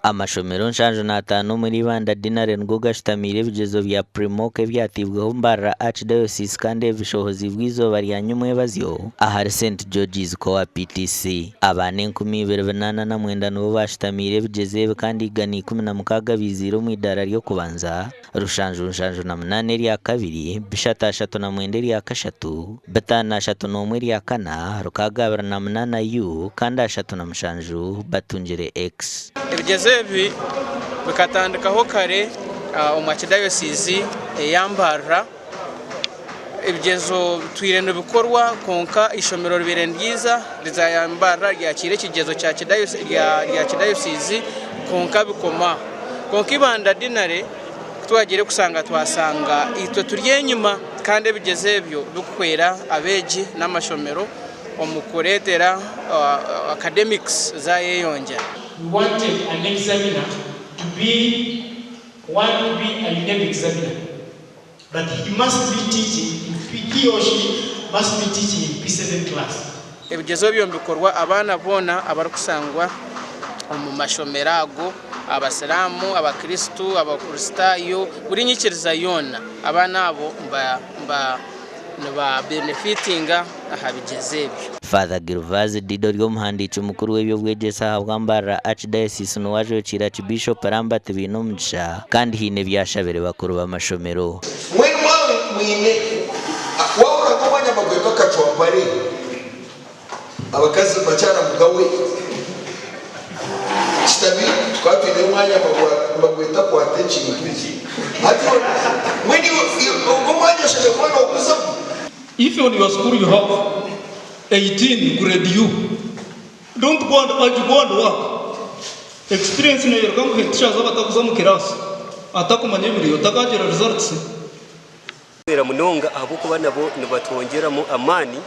Amashomero 75 omuri Ibanda Deanery nigo gashutamiire ebigyezo bya Pre-Mock ebyateibweho Mbarara Archdiocese kandi ebi bishohoziibwe eizooba rya nyomwebazyo ahari St George's Koa PTC. Abaana 2809 nibo bashutamiire ebigyezo ebi kandi 116 baiziire omu idaara ry'okubanza, 778 erya kabiri, 339 erya kashatu, 531 erya kana, 628 U kandi 37 batungire X. Ebigyezo ebi bikatandikaho kare omu Archdiocese eya Mbarara. Ebigyezo bitwire nibikorwa kwonka eishomero ribaire niryiza riza Mbarara ryakiira ekigyezo kya Archdiocese kwonka bikoma. Kwonka Ibanda Deanery ku twagiire kushanga twashanga itwe turi enyima kandi ebigyezo ebyo bikuhwera abeegi n'amashomero omu kureetera academics zaayeyongyera. We wanted an examiner to be one to be a UNEB examiner but he must be teaching in he or she must be teaching in P7 class. Ebigyezo ebyo nibikorwa abaana boona abarikushangwa omu mashomero ago, Abasiraamu, Abakristo, Abakristaayo, buri nyikiriza yoona abaana abo niba benefitinga aha bigyezo ebyo. Father Gervase Dido ori omuhandiiki mukuru w'eby'obwegyese ahabwa Mbarara Archdiocese niwe ajwekiire Archbishop Lambert Bainomugisha kandi haine ebi ashabire bakuru b'amashomero. Mbwenu mwaba mwine, waahurira nk'omwanya bagwetwa akacwampare, abakazi bakyara mugawe, kitabi tukaba twineyo omwanya nibagweta kwata ekintu. Hati mbwenu iwe ogwo omwanya oshemereire kuba nooguzamu. If on your school you have 18 grade U don't go and argue go and work. Experience neyoreka ngu head teachers abatakuza omu class atakumanya ebiriyo takagira results. Kuhwera munonga ahabw'okuba nabo nibatwongyeramu amaani,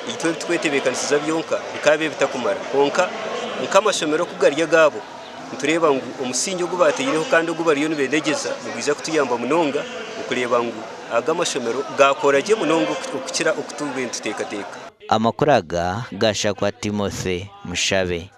itwe ebi turikwetebeekanisiza byonka bikaba ebitakumara. Kwonka nk'amashomero ku gari agaabo, nitureeba ngu omusingye ogu baataireho kandi ogu bariyo nibendegyeza nigwija kutuyamba munonga okureeba ngu aga amashomero gaakora gye munonga okukira oku turibe nituteekateeka. Amakuru aga gashakwa Timothy Mushabe.